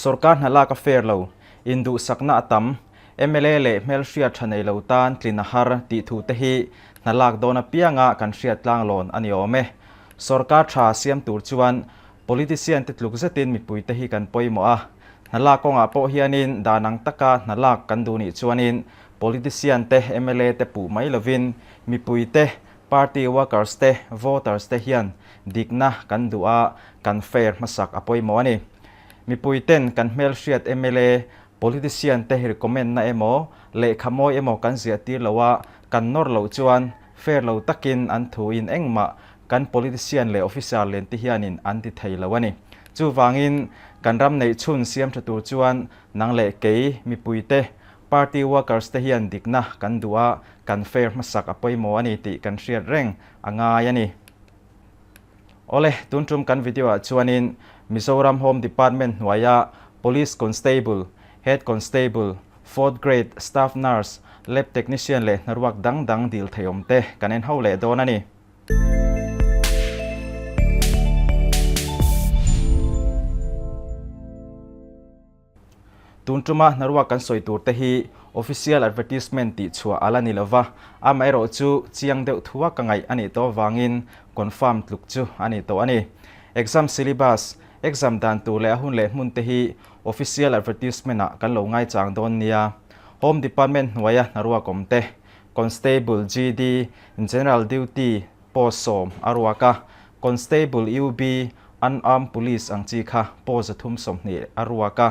Sorkar hna lak a fair lo, induhsakna a tam, mla leh hmelhriat tha nei lo tan tlin a har tih thu te hi hna lak dawn apianga kan hriat tlanglawn a ni awm e. Sorkar tha siam tur chuan politician te tluk zetin mipui te hi kan pawimawh a, hna lak kawngah pawh hianin dan ang taka hna lak kan duh nih chuanin politician te mla te puh mai lovin mipui te, party workers te, voters te hian dikna kan duh a, kan fair hmasak a pawimawh a ni. Mipui ten kan hmelhriat mla, politician te recommend na emaw, lehkha mawi emaw kan ziah tir lo a, kan nawr loh chuan fair lo takin an thu in engmah kan politician leh officer len te hianin an ti thei lo a ni. Chuvangin kan ram neih chhun siam tha tur chuan nang leh kei, mipui te, party workers te hian dikna kan duh a, kan fair hmasak a pawimawh a ni tih kan hriat reng a ngai a ni. Awle, tun tum kan video ah chuanin Mizoram Home Department hnuaia Police Constable, Head Constable, Fourth Grade, Staff Nurse, Lab Technician leh hnaruak dang dang dil thei awm te kan en ho leh dawn a ni. Tun tuma hnaruak kan sawi tur te hi official advertisement tih chhuah a la ni lova, amaherawh chu chiang deuh thua ka ngaih a nih tawh avangin confirm tluk chu a ni tawh a ni. Exam syllabus, exam dan tur leh a hun leh hmun te hi official advertisement ah kan lo ngaichang dawn nia. Home Department hnuaia hnaruak awm te, Constable, GD, General Duty, Post 10 a ruak a, Constable UB, Unarmed Police ang chi kha post 320 a ruak a,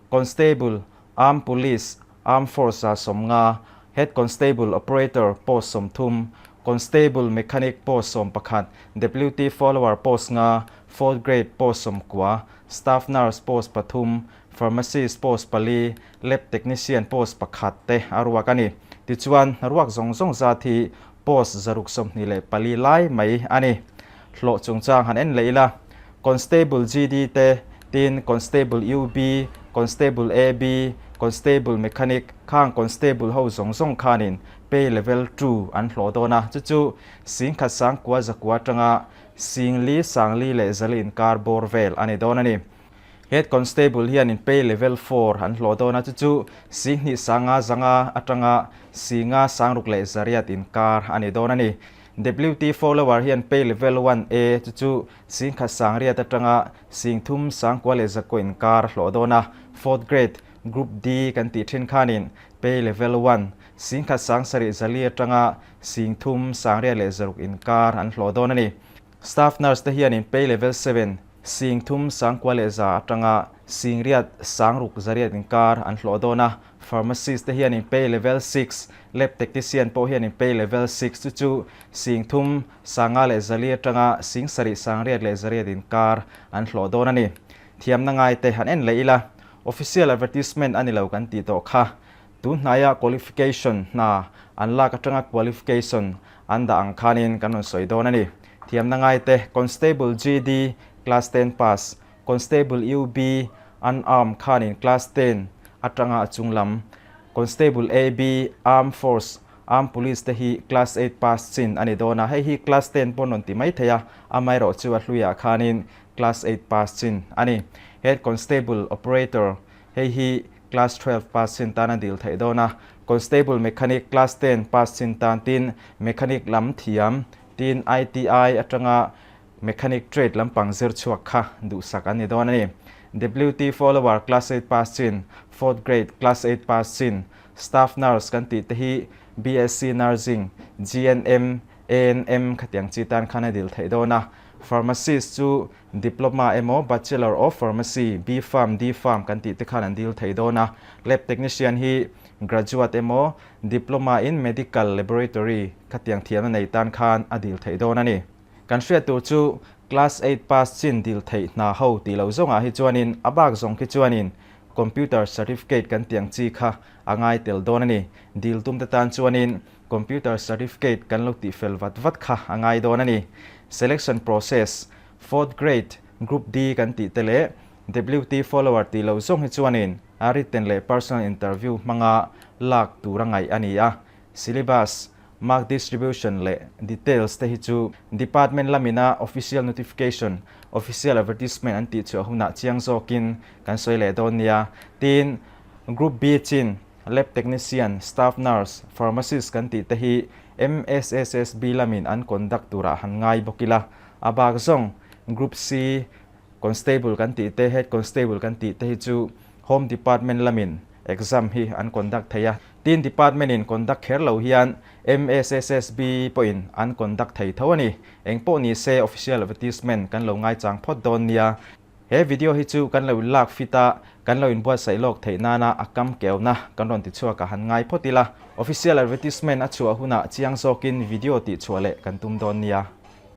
Constable, Armed Police, Armed Force 150, Head Constable Operator post 30, Constable Mechanic post 11, Deputy Follower post 5, Fourth Grade post 90, Staff Nurse post 3, Pharmacist post 4, Lab Technician post 1 te a ruak a ni. Tichuan, hnaruak zawng zawng zat hi Post 624 lai mai a ni. Hlawh chungchang han en leh ila, Constable GD te, tin Constable UB, Constable AB, Constable Mechanic, khang Constable ho zawng zawng khanin pay level ii an hlawh dawn a, chu chu 10,000 sangkua zakua atanga 4,000 sangli leh zali inkar bawr vel a ni dawn a ni. Head Constable hianin pay level four an hlawh dawn a, chu chu 2,000 sanga zanga atanga 5,000 sangruk leh zariat inkar a ni dawn a ni. Deputy Follower hian pay level one A, chu chu 1,000 sangriat atanga 3,000 sangkua leh zakua inkar a hlawh dawn a, fourth grade, Group D kan tih thin khanin pay level one, 1,000 sangsarih zali atanga 3,000 sangriat leh zaruk inkar an hlawh dawn a ni. Staff Nurse te hianin pay level seven, 3,000 sangkua leh za atanga 8,000 sangruk zariat inkar an hlawh dawn a, Pharmacist te hianin pay level six, Lab Technician pawh hianin pay level six chu chu 3,000 sanga leh zali atanga 7,000 sangriat leh zariat inkar an hlawh dawn a ni. Thiamna ngai te han en leh ila, Official advertisement a ni lo kan tih tawh kha. Tun hnaia qualification hna an lak atanga qualification an dah ang khanin kan rawn sawi dawn a ni. Thiamna ngai te, Constable GD, Class 10 pass, Constable UB, Unarmed khanin Class 10 atanga a chung lam, Constable AB, Armed Force, Armed Police te hi Class 8 pass chin a ni dawn a, hei hi Class 10 pawn rawn ti mai thei a, amaherawhchu a hluiah khanin Class 8 pass chin a ni. Head Constable Operator, hei hi Class 12 pass chin tan a dil theih dawn a, Constable Mechanic Class 10 pass chin tan tin Mechanic lam thiam tin ITI atanga Mechanic trade lampang zir chhuak kha duhsak an ni dawn a ni. Deputy Follower Class 8 pass chin, Fourth Grade Class 8 pass chin, Staff Nurse kan tih te hi BSc Nursing, GNM, ANM khatiang chi tan khan a dil theih dawn a. Pharmacist chu Diploma emaw Bachelor of Pharmacy, B-Pharm, D-Pharm kan tih te khan an dil thei dawn a. Lab Technician hi Graduate emaw Diploma in Medical Laboratory khatiang thiamna nei tan khan a dil theih dawn a ni. Kan hriat tur chu Class 8 pass chin dil theih hna ho tih lo zawngah hi chuanin a bak zawng khi chuanin Computer Certificate kan tih ang chi kha a ngai tel dawn a ni. Dil tum te tan chuanin Computer Certificate kan lo tih fel vat vat kha a ngai dawn a ni. Selection Process, Fourth Grade, Group D kan tih te leh Deputy Follower tih lo zawng hi chuanin a written leh personal interview hmanga lak tur a ngaih a ni a. Syllabus. Mark distribution leh details te hi chu Department lamina official notification, official advertisement an tih chhuah hunah chiang zawkin kan sawi leh dawn nia. Tin, Group B chin, Lab Technician, Staff Nurse, Pharmacist kan tih te hi MSSSB lamin an conduct turah han ngai bawk ila. A bak zawng, Group C, Constable kan tih te, Head Constable kan tih te hi chu Home Department lamin exam hi an conduct thei a. Tin, Department in conduct kher lo hian MSSSB pawhin an conduct thei tho a ni. Eng pawh ni se official advertisement kan lo ngaichang phawt dawn nia. He video hi chu kan lo in lak fit a, kan lo inbuatsaih lawk theih nana a kam keuna kan rawn tichhuak a han ngai phawt ila. Official advertisement a chhuah hunah chiang zawkin video tihchhuah leh kan tum dawn nia.